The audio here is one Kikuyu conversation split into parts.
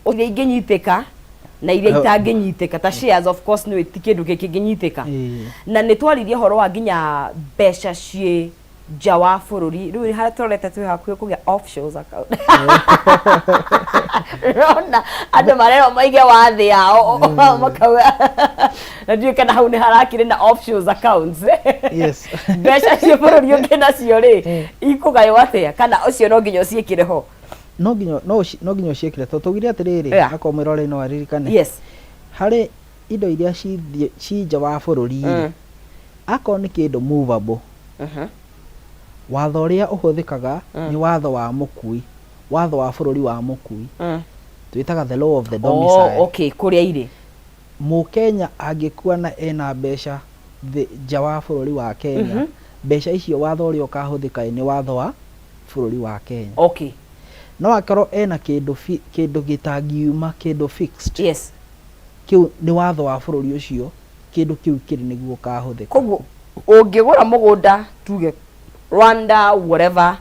Iria ingĩnyitĩka na iria itangĩnyitĩka, ta shares, of course, nĩ ti kĩndũ kĩngĩnyitĩka. Na nĩ twaririe ũhoro wa nginya mbeca ciĩ nja wa bũrũri. Rĩu harĩa tũrorete, twĩ hakuhĩ kũgĩa offshores account. Rona andũ marerwo maige wathĩ yao makauga, na ndiũĩ kana hau nĩ harakĩrĩ na offshores accounts. Mbeca ciĩ bũrũri ũngĩ nacio rĩ, ikũgaywo atĩa? Kana ũcio no nginya ũciĩkĩre ho? No nginya ũciĩkĩre, tondũ twaugire atĩrĩrĩ, akorwo mwĩroreri no aririkane, harĩ indo iria ci nja wa bũrũri rĩ, akorwo nĩ kĩndũ movable, watho ũrĩa ũhũthĩkaga nĩ watho wa mũkui, watho wa bũrũri wa mũkui, twĩtaga the law of the domicile. Oh, okay, kũrĩa irĩ. Mũkenya angĩkua na ena mbeca nja wa bũrũri wa Kenya, mbeca icio watho ũrĩa ũkahũthĩka nĩ watho wa bũrũri wa Kenya. No akorwo ena kĩndũ gĩtangiuma, kĩndũ fixed, kĩu nĩ watho wa bũrũri ũcio kĩndũ kĩu kĩrĩ nĩguo ũkahũthĩka. Koguo ũngĩgũra mũgũnda, tuge Rwanda, whatever,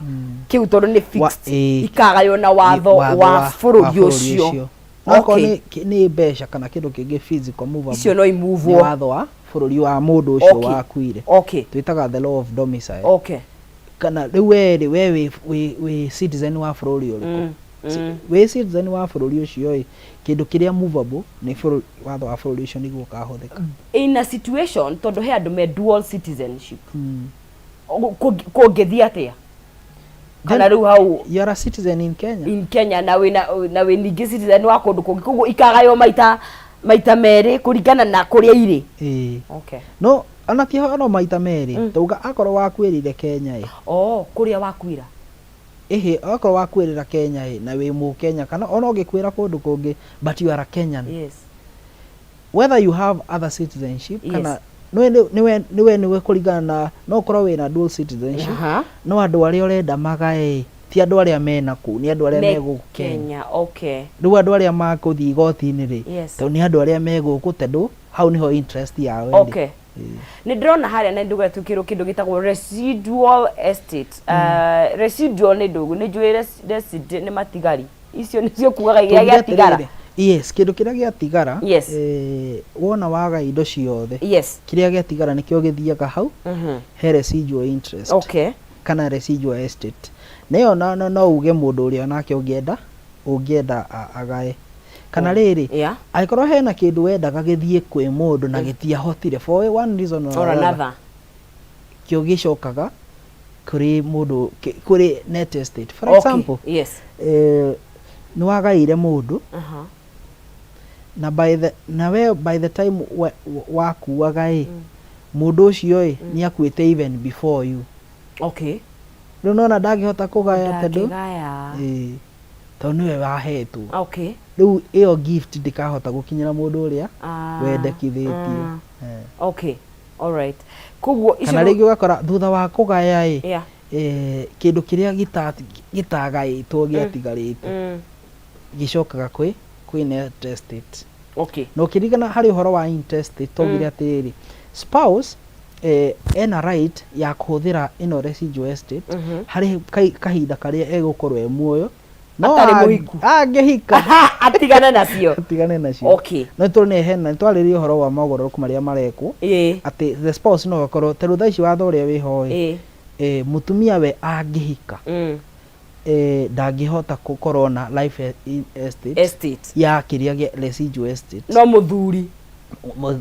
kĩu tondũ nĩ fixed, ikagaywo na watho wa bũrũri ũcio. No akorwo nĩ mbeca kana kĩndũ kĩngĩ physical, movable, icio no nĩ imuvwo watho wa bũrũri wa mũndũ ũcio wakuire. Twĩtaga the law of domicile. Kana rĩu we rĩ, we wĩ citizen wa bũrũri ũrĩkũ? Wĩ citizen wa bũrũri ũcio ĩ, kĩndũ kĩrĩa movable nĩ bũrũri, watho wa bũrũri ũcio nĩguo ũkahũthĩka. In a situation, tondũ he andũ me dual citizenship, kũngĩthiĩ atĩa? Kana rĩu hau You are a citizen in Kenya. In Kenya, na wĩna na wĩ ningĩ citizen wa kũndũ kũngĩ, koguo ikagaywo maita merĩ kũringana na kũrĩa irĩ. Ĩĩ. No ona ti no maita merĩ. Tauga akorwo wakuĩrĩire Kenya ĩ, Oh, kũrĩa wakuĩra. Ĩhĩ, akorwo wakuĩrĩra Kenya ĩ, na wĩ Mũkenya, kana ona ũngĩkuĩra kũndũ kũngĩ, but you are a Kenyan, whether you have other citizenship kana nĩwe kũringana na no ũkorwo wĩna dual citizenship, no andũ arĩa ũrenda magae ti andũ arĩa mena kũu, nĩ andũ arĩa me gũkũ Kenya. Kenya, okay. Rĩu andũ arĩa makũthiĩ igoti-inĩ rĩ, tondũ nĩ andũ arĩa me gũkũ, tondũ hau nĩho interest yao ĩrĩ. Okay, nĩ ndĩrona harĩa na ndũgwe tukĩrwo kĩndũ gĩtagwo residual estate. Residual nĩ ndũgũ, nĩ njũĩ nĩ matigari, icio nĩcio kugaga iria Tũngire gĩatigara. Atĩrĩrĩ, yes, kĩndũ kĩrĩa gĩatigara, wona waga indo ciothe, kĩrĩa gĩatigara nĩkĩo gĩthiaga hau he residual interest kana residual estate. Nayo no uge mũndũ ũrĩa nake ũngĩenda agae. Kana rĩrĩ, angĩkorwo hena kĩndũ wendaga gĩthiĩ kwĩ mũndũ na gĩtiahotire for one reason or or another, another, kĩo gĩcokaga kũrĩ mũndũ, kũrĩ net estate. For example, nĩ wagaĩire mũndũ na by the na we by the time wakuaga ĩ, mũndũ ũcio ĩ nĩ akuĩte even before you. Rĩu nona ndangĩhota kũgaya tondũ Ndangĩgaya. Ĩĩ, tondũ nĩwe wahetwo. Rĩu ĩyo gift ndĩkahota gũkinyĩra mũndũ ũrĩa wendekithĩtio. Okay, alright, koguo icio Kana rĩngĩ ũgakora thutha wa kũgaya ĩ, kĩndũ kĩrĩa gĩtagaĩtwo gĩatigarĩte gĩcokaga kwĩ net estate. Na ũkĩririkana harĩ ũhoro wa intestate, twaugire atĩrĩrĩ, spouse ena right ya kũhũthĩra ĩno residual estate harĩ kahinda karĩa egũkorwo e muoyo, no Atarĩ mũhiku. Angĩhika, atigane nacio. Atigane nacio. No tũrĩ hena nĩtwarĩrĩria ũhoro wa mogarũrũku marĩa marekwo, atĩ the spouse no akorwo, tondũ thaa ici watho ũrĩa wĩho ĩ, mũtumia we angĩhika, ndangĩhota gũkorwo na life estate estate ya kĩrĩa gĩa residual estate. No mũthuri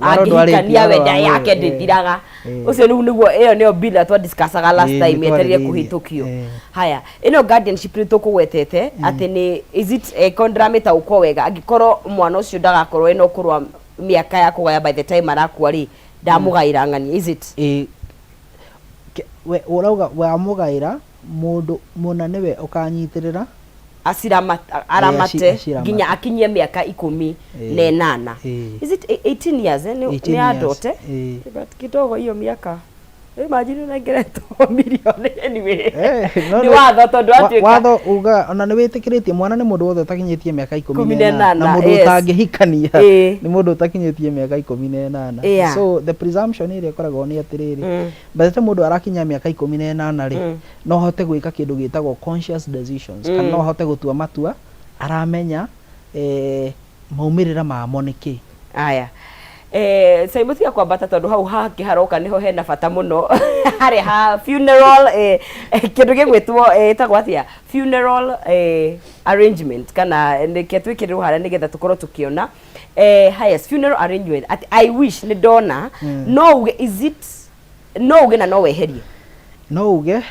angĩhikania, wenda yake ndĩthiraga. Ũcio rĩu nĩguo, ĩyo nĩyo bill ĩrĩa twadiscussaga last time, yetereire nĩtwarĩrĩirie. Kũhĩtũkio. Haya, ĩno guardianship nĩ tũkũgwetete atĩ nĩ is it, korwo ndĩramĩtaũkwo wega, angĩkorwo mwana ũcio ndagakorwo ena ũkũrũ wa mĩaka ya kũgaya by the time arakua rĩ, ndamũgaĩra ng'ania, is it? Ĩ, we ũrauga wamũgaĩra mũndũ mũna nĩwe ũkanyitĩrĩra. Aramate aciramate. Nginya akinyie mĩaka ikũmi na ĩnana. Is it 18 years, eh? 18 Nĩ years, adote. But kidogo hiyo miaka, imagine ũnengeretwo milioni, anyway. No nĩ watho tondũ watuĩka Watho ugaga ona nĩ wĩtĩkĩrĩtie mwana nĩ mũndũ wothe ũtakinyĩtie mĩaka ikũmi ikũmi na na ĩnana, na ĩnana, mũndũ ũtangĩhikania nĩ mũndũ ũtakinyĩtie mĩaka 18. So the presumption ĩrĩa ĩkoragwo nĩ atĩrĩrĩ, by the time mũndũ arakinya mĩaka 18 rĩ, no ahote gwĩka kĩndũ gĩtagwo conscious decisions, kana no ahote gũtua matua aramenya Maumĩrĩra mamo nĩ kĩ? Aya, Simon, tiga kwambata tondũ hau hangĩ haroka nĩho hena bata mũno, harĩa ha funeral, kĩndũ gĩgwĩtwo, ĩtagwo atĩa, funeral arrangement, kana nĩkĩo twĩkĩrĩrwo harĩa nĩgetha tũkorwo tũkĩona, yes, funeral arrangement, atĩ I wish nĩ ndona no uge, is it no uge na no weherie? No uge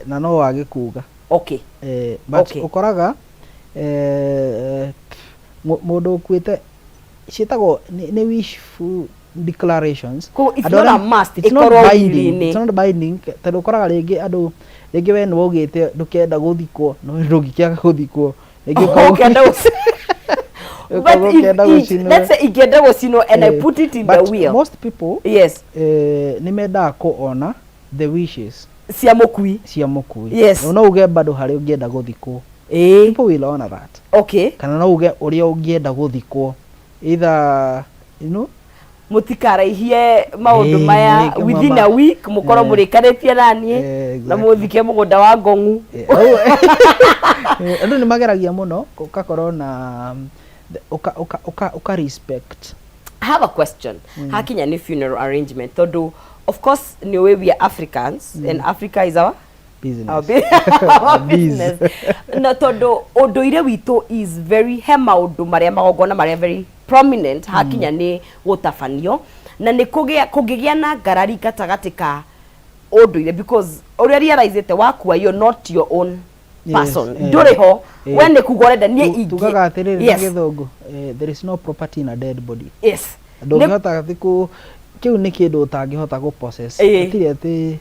na no wage kuga. But ũkoraga mũndũ ũkuĩte ciĩtagwo nĩ wishful declarations. Koguo it's Andũ not a must it's not ĩkorwo binding, will-inĩ. it's not binding, tondũ ũkoraga rĩngĩ andũ rĩngĩ we nĩ waugĩte ndũkenda gũthikwo, no ndũngĩkĩaga gũthikwo. Rĩngĩ Ũkenda ũkauga but if, ũkenda gũcinwo. Let's say ingĩenda gũcinwo and I put it in the But will. most people nĩ mendaga kũ-ona the wishes cia mũkui. Cia mũkui. No uge bado harĩa ũngĩenda gũthikwo. People will honor that. Kana no uge ũrĩa ũngĩenda gũthikwo, either Mũtikaraihie maũndũ maya within a week, mũkorwo mũrĩkanĩtie naniĩ na mũthike mũgũnda wa ngong'u. Andũ nĩ mageragia mũno ũgakorwo na ũka respect. I have a question. Hakinya nĩ funeral arrangement, tondũ of course nĩ ũĩ we are Africans and Africa is our business. Our Biz. business. Na tondũ ũndũire witũ is very, he maũndũ marĩa, magongona marĩa very prominent hakinya nĩ gũtabanio, na nĩ kũgĩa kũngĩgĩa na ngarari gatagatĩ ka ũndũire, because ũrĩa realizĩte wakua, you're not your own person. Ndũrĩ ho. We nĩ kuga ũrenda niĩ ingĩ Tugaga atĩrĩrĩ na gĩthũngũ, there is no property in a dead body. Ndũngĩhota atĩ kũ kĩu nĩ kĩndũ ũtangĩhota gũ possess. Gũtirĩ atĩ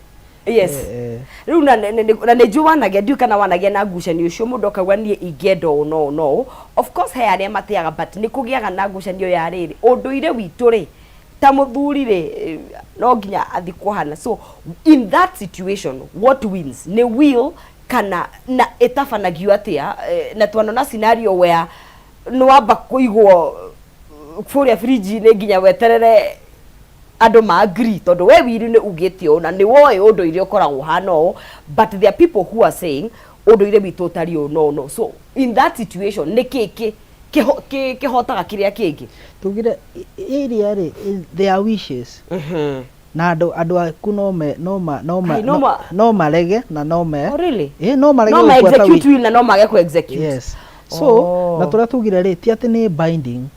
Rĩu na nĩ njũĩ wanagia, ndiũĩ kana wanagia na ngucanio ũcio, mũndũ akauga niĩ ingĩenda ũũ no ũũ no ũũ. Of course he arĩa matĩaga, but nĩ kũgĩaga na ngucanio ya rĩrĩ, ũndũire witũ rĩ, ta mũthuri rĩ, no nginya athikwo hana. So in that situation, what wins, nĩ will kana na ĩtabanagio atĩa? Na twanona scenario where nĩ wamba kũigwo kũrĩa fridge-inĩ nginya weterere andũ ma agree, tondũ we will nĩ ugĩte ũũ na nĩ woĩ ũndũire ũkoragwo ũhana ũũ, but there are people who are saying ũndũire witũ ũtariĩ ũũ no no. So in that situation, nĩ kĩ kĩhotaga kĩrĩa kĩngĩ? Tugire iria rĩ, their wishes, na andũ aku no me no ma no ma Ai, no no marege na no me Oh, really? No marege no ma gũbuata execute will na no mage ku execute. Yes, so na tũrĩa tugire rĩ, ti atĩ nĩ binding,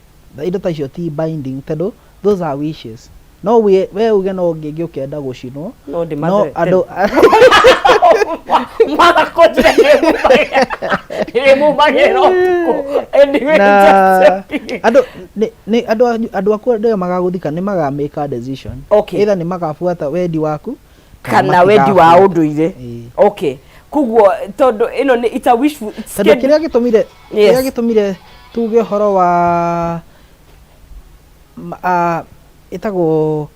indo ta icio ti binding, tondũ those are wishes. No we uge no ngĩngĩ ũkĩenda gũcinwo. No ndĩ no andũ mwaga kũnjĩra ndĩrĩmumagĩra ũtukũ. Anyway, na just joking. Andũ nĩ andũ aku, andũ arĩa magagũthika nĩ maga make a decision. Either nĩ magabuata wendi waku kana wendi wa matigabuata. ũndũire. Okay, koguo tondũ ĩno nĩ it's a wishful, it's Tondũ kĩrĩa gĩtũmire tuge ũhoro wa ĩtagwo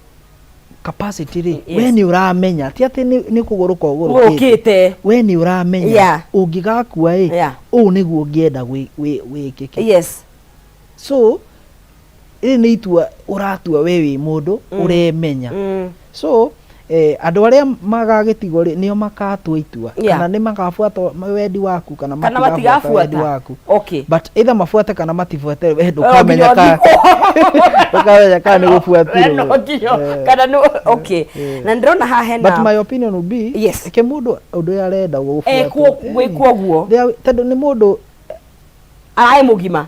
capacity rĩ, we nĩ ũramenya, ti atĩ nĩ kũgũrũka ũgũrũkĩte. Ũkĩte. We nĩ ũramenya ũngĩgakua ĩ, ũũ nĩguo ũngĩenda wĩkĩke. So rĩrĩ nĩ itua ũratua we wĩ mũndũ ũremenya. So andũ arĩa magagĩtigwo rĩ, nĩo makatua itua kana nĩ magabuata wendi waku kana kana matigabuata wendi matigabuata waku. But either mabuate kana matibuate, we No nginya ndũkamenya ka ndũkamenya kana nĩ We gũbuatirwo. No nginya kana nĩ okay. Na ndĩrona haha hena But my opinion would be reke mũndũ ũndũ ũrĩa arenda gũbuatwo. Gwĩkwo guo. Tondũ nĩ mũndũ ararĩ mũgima.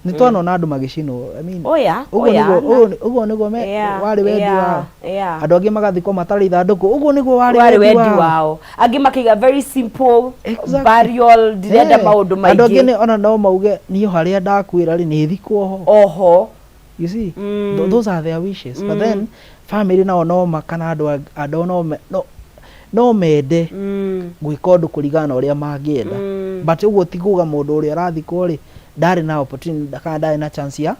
Nĩ twanona andũ magĩcinwo, I mean, Oh yeah. ũguo nĩguo ũguo nĩguo warĩ wendi wao. Andũ angĩ magathikwo matarĩ ithandũkũ, ũguo nĩguo warĩ warĩ wendi wendi wao. Wao. Angĩ makaiga very simple burial, ndirenda maũndũ Andũ angĩ maingĩ. Ona no mauge niĩ harĩa ndakuĩra rĩ, nĩ thikwo ho. You see, those are their wishes. But then family nao no kana andũ no mende gwĩka ũndũ kũringana na ũrĩa mangĩenda. But ũguo ti kuga mũndũ ũrĩa ũrathikwo rĩ, ndarĩ na opportunity kana ndarĩ na chance ya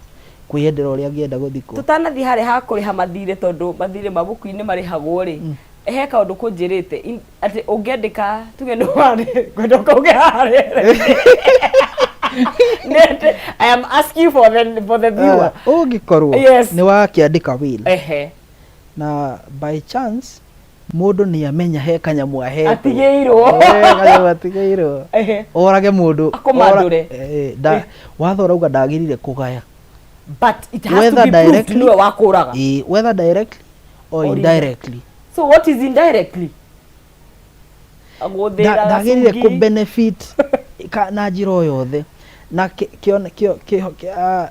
kwĩyendera ũrĩa angĩenda gũthikwo. Tũtanathiĩ harĩa ha kũrĩha mathirĩ, tondũ mathirĩ ma mũkui-inĩ marĩhagwo rĩ, he kaũndũ kũnjĩrĩte atĩ ũngĩandĩka, tuge nĩ warĩ ngwenda ũkauge harĩa. I am asking for the viewer. Ũngĩkorwo nĩ wakĩandĩka will na by chance Mũndũ nĩ amenya he kanyamũ ahetwo. Atigĩirwo. Eh, kanyamũ atigĩirwo. Orage mũndũ. Akũmandũre. Watho ũrauga ndagĩrĩire kũgaya. But it has to Whether be proved directly- nĩwe wakũraga. Ĩĩ, whether directly or Or indirectly. So what is indirectly? Agũthĩra Ndagĩrĩire gacungi. kũ benefit na njĩra o yothe na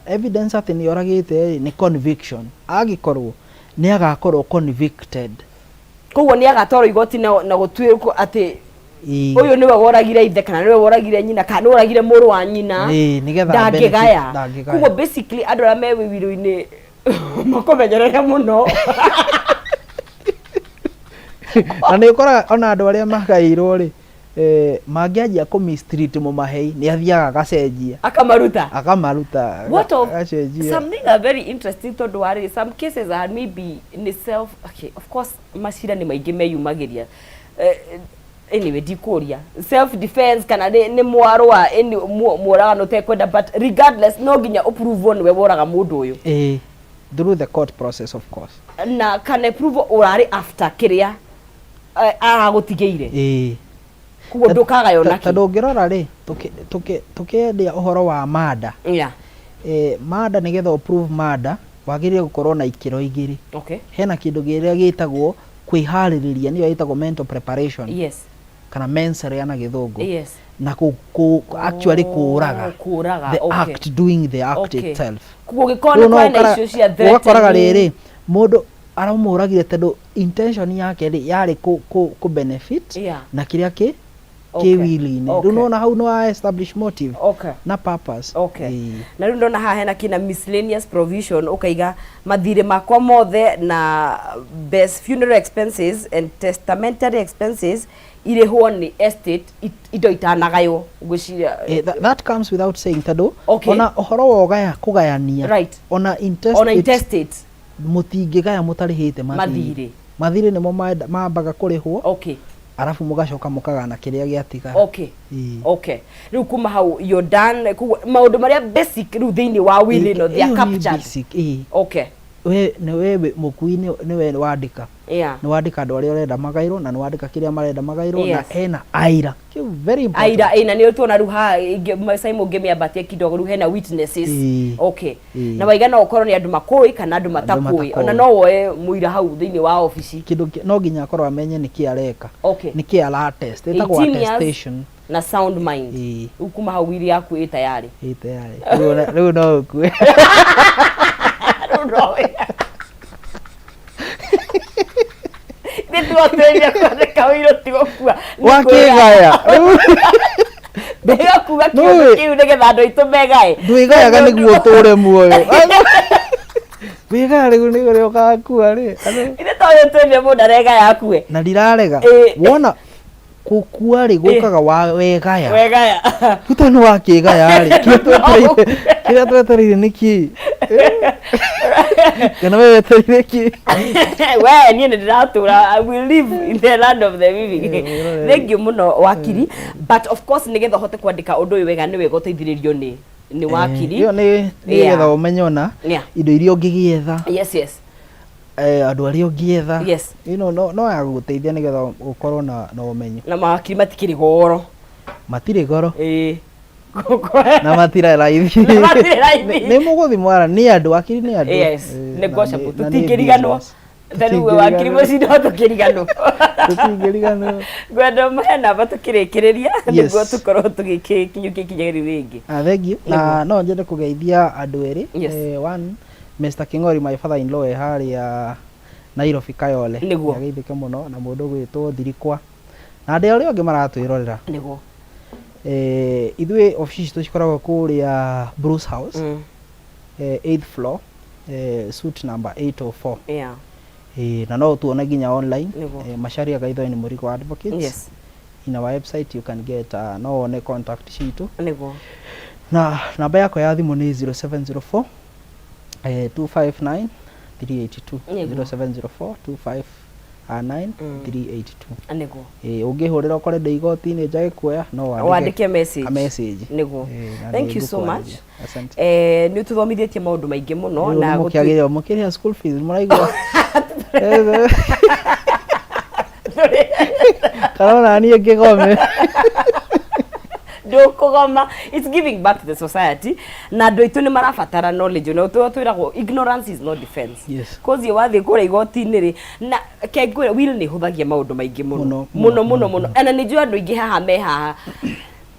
evidence atĩ nĩ oragĩte rĩ, nĩ conviction. Angĩkorwo nĩ agakorwo convicted. Koguo nĩ agatwarwo igoti na gũtuĩrwo atĩ ũyũ nĩwe woragire ithe kana nĩwe woragire nyina kana nĩwe woragire mũrũ wa nyina. Ĩĩ, nĩgetha ndangĩgaya. benefit, ndangĩgaya. Koguo basically andũ arĩa me wĩwiro-inĩ makũmenyerere mũno. Na nĩ ũkoraga ona andũ arĩa magaĩirwo rĩ, mangĩanjia kũ mistreat mũmahei, nĩ athiaga agacenjia. Akamaruta. Akamaruta. What of agacenjia. something are very interesting tondũ warĩ some cases are maybe nĩ self, okay, of course macira nĩ maingĩ meyumagĩria. Anyway ndikũria self defense kana nĩ mwarũa mũragano ũtekwenda, but regardless no nginya ũprove nĩwe woraga mũndũ ũyũ. Through the court process, of course. Na kana prove ũrarĩ after kĩrĩa aragũtigĩire. Koguo ndũkagaywo na Tondũ ũngĩrora rĩ, tũkĩendia ũhoro wa murder. Murder nĩgetha ũprove murder, wagĩrĩire gũkorwo na ikĩro igĩrĩ. Hena kĩndũ kĩrĩa gĩtagwo kwĩharĩrĩria, nĩyo ĩtagwo mental preparation. Kana mens rea na gĩthũngũ. Na actually kũraga. Kũraga, The okay. act, doing the act itself. Koguo ũngĩkorwo Rĩu nĩ no kwarĩ na icio cia ũgakoraga threatening. rĩrĩ, mũndũ aramũragire tondũ intention yake rĩ, yarĩ kũ benefit na kĩrĩa kĩ will-inĩ. Rĩu nĩwona hau nĩ wa establish motive na purpose. Na rĩu ndona haha hena kĩna miscellaneous provision, ũkaiga mathirĩ makwa mothe na best funeral expenses and testamentary expenses irĩhwo nĩ estate indo itanagaywo, ngwĩciria. That comes without saying tondũ ona ũhoro wa kũgayania, ona intestate, ona intestate mũtingĩgaya mũtarĩhĩte mathirĩ. Mathirĩ. Mathirĩ nĩmo mambaga kũrĩhwo. Arabu mũgacoka mũkagana kĩrĩa gĩatigara. Rĩu kuma hau you're done. Koguo maũndũ marĩa basic rĩu thĩinĩ wa will ĩno, they are Ĩyo nĩ captured. basic, ĩĩ. We, nĩ we wĩ mũkui, nĩ we wandĩka. Nĩ wandĩka andũ arĩa ũrenda magairwo, na nĩ wandĩka kĩrĩa marenda magairwo, na hena aira. Kĩu very important. Aira, na nĩ tuona rĩu haha, Simon ũngĩmĩambatia kidogo, rĩu hena witnesses. Na waiga no ũkorwo nĩ andũ makũĩ kana andũ Andũ matakũĩ. matakũĩ. Ona no woe mũira hau thĩinĩ wa obici. Kĩndũ no nginya akorwo amenye nĩ kĩ areka. Nĩ kĩ aratest. Ĩtagwo 18 years attestation. na sound mind. Rĩu kuma hau will yaku ĩ tayari. Ĩ tayari. Rĩu no ũkue. Rĩu no ũkue. Nĩ tuotĩrĩria kwandĩka ũira ti gũkua. Nĩ Wakĩgaya. Nĩ kuga kĩũndũ kĩu nĩgetha andũ aitũ megae. Ndwĩgayaga nĩguo ũtũre muoyo. Wĩgayaga rĩu nĩ ũrĩa ũgakua rĩ. Ithe to ũyũ twĩrire mũndũ aregaya akue. Na ndirarega. Wona gũkua rĩ, gũkaga wa wegaya. Wegaya. Rĩu tondũ nĩ wakĩgaya rĩ, kĩrĩa twetereire nĩ kĩ? Kana we wetereire kĩ? We, niĩ nĩ ndĩratũra, I will live in the land of the living. Thank you mũno wakiri. But of course nĩgetha ũhote kwandĩka ũndũ ũyũ wega nĩ wega ũteithĩrĩrio nĩ wakiri. Ĩyo nĩ nĩgetha ũmenye ona indo iria ũngĩgĩetha. Yes, yes. Andũ arĩa ũngĩetha. You know, no ya gũgũteithia nĩgetha ũkorwo na ũmenyo. Na mawakiri matikĩrĩ goro. Matirĩ goro. Na matirĩ raithi. Na matirĩ raithi. Nĩ mũgũthiĩ mwara, nĩ andũ, wakiri nĩ andũ. Yes, nĩ ngoca Na nĩ tũtingĩriganwo. business. Ta rĩu wakiri mũciĩ no tũkĩriganwo. Tũtingĩriganwo. Ngwenda ũmahe namba tũkĩrĩkĩrĩria, nĩguo tũkorwo tũgĩkinyũkia ikinya rĩu rĩngĩ. Thank you. Na no nyende kũgeithia andũ erĩ. One, Mister King'ori, my father-in-law, e harĩa Nairobi Kayole. Nĩageithĩke mũno na mũndũ ũgwĩtwo Thirikwa. Na andũ arĩa angĩ maratwĩrorera. Ithuĩ obici citũ cikoragwo kũrĩa Bruce House. 8th floor, suite number 804. Na no tuone nginya online. Macharia Gaithoini Murigo Advocates. In our website you can get, no wone contact citũ. Na namba yakwa ya thimũ nĩ 0704, 259 382. 0704 259 382. Ũngĩhũrĩra ũkore ndĩ igoti-inĩ njage kuoya, no wandĩke Wandĩke message. a message. Na Thank nĩ you so ngũkwarĩria. much. Asante. Nĩ ũtũthomithĩtie maũndũ maingĩ mũno Rĩu na nĩ mũkĩagĩrĩirwo mũkĩrĩha school fees, mũraigua? Kana ona niĩ ngĩgome. Ndũkũgoma. It's giving back to the society, na andũ aitũ nĩ marabatara knowledge, na tũrĩa twĩragwo ignorance is no defense. Koguo wathiĩ kũrĩa igoti-inĩ rĩ, na kengwĩra, will nĩ ĩhũthagia maũndũ maingĩ mũno. Mũno. Mũno mũno mũno. Ona nĩ njũĩ andũ aingĩ haha me haha,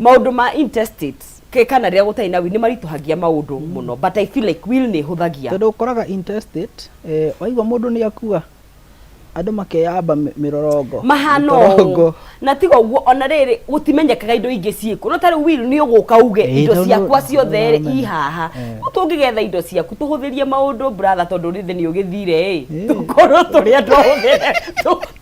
maũndũ ma intestate kana rĩrĩa gũtarĩ na will nĩ maritũhagia maũndũ mũno, but I feel like will nĩ ĩhũthagia. Tondũ ũkoraga intestate, waigua mũndũ nĩ akua, andũ makeyamba mĩrorongo. Mahana mĩtorongo. Ũũ na tiga ũguo, ona rĩrĩ gũtimenyekaga indo ingĩ ciĩkũ, no tarĩu will nĩ ũgũka uge indo tondũ ciakwa ciothe rĩ nĩũramenya. I haha. Tũngĩgetha indo ciaku, tũhũthĩrie maũndũ, brother, tondũ rĩthĩ nĩ ũgĩthire ĩ, tũkorwo tũrĩ andũ ahũthĩre,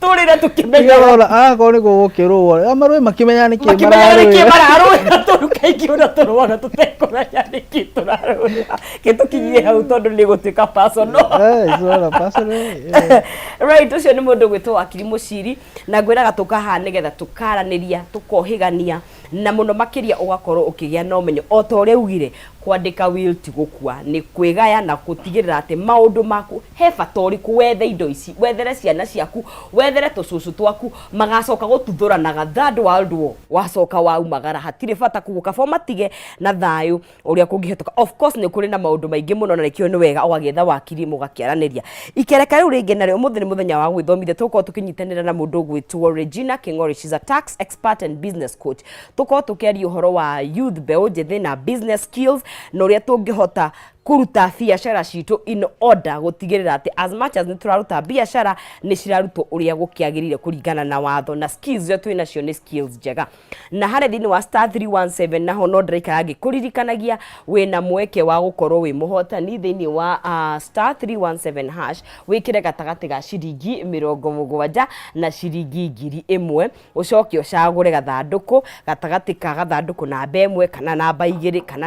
tũrĩre tũkĩmenyaga. Tiga agakorwo nĩ gũgũkĩrũo marũĩ makĩmenyaga nĩkĩ makĩmenyaga nĩkĩ mararũĩra. Mararũĩra, tondũ kaingĩ ona tũrũaga tũtekũmenya nĩkĩ tũrarũĩra. Kĩtũkinyie hau tondũ nĩ gũtuĩka personal. It's not a personal. Right, ũcio nĩ mũndũ gwĩtwo Wakiri Mũciri, na ngwĩraga tũka haha nĩgetha tũkaranĩria, tũkohĩgania, na mũno makĩria ũgakorwo ũkĩgĩa na ũmenyo. O ta ũrĩa ugire, kwandĩka will ti gũkua, nĩ kwĩgaya na gũtigĩrĩra atĩ maũndũ maku he bata ũrĩkũ. Wethe indo ici, wethere ciana ciaku, wethere tũcũcũ twaku magacoka gũtuthũranaga Third World War, wacoka waumagara, hatirĩ bata. Koguo kaba matige na thayũ ũrĩa kũngĩhetũka. Of course nĩ kũrĩ na maũndũ maingĩ mũno, na nĩkĩo nĩ wega ũgagĩetha wakiri mũgakĩaranĩria. Ikereka rĩu rĩngĩ narĩo, ũmũthĩ nĩ mũthenya wa gwĩthomithia, tũgũkorwo tũkĩnyitanĩra na mũndũ ũgwĩtwo Regina King'ori. She's a tax expert and business coach. Tũkorwo tũkĩaria ũhoro wa youth, mbeũ njĩthĩ na business skills, na ũrĩa tũngĩhota kũruta biacara citũ in order gũtigĩrĩra atĩ as much as nĩ tũraruta biacara, nĩ cirarutwo ũrĩa gũkĩagĩrĩire kũringana na watho, na skills iria twĩ nacio nĩ skills njega. Na harĩa thĩinĩ wa *317 naho no ndĩraikara ngĩkũririkanagia wĩna mweke wa gũkorwo wĩ mũhotani thĩinĩ wa *317#. Wĩkĩre gatagatĩ ga ciringi 70 na ciringi 1000, ũcoke ũcagũre gathandũkũ gatagatĩ ka gathandũkũ namba 1 kana namba 2 kana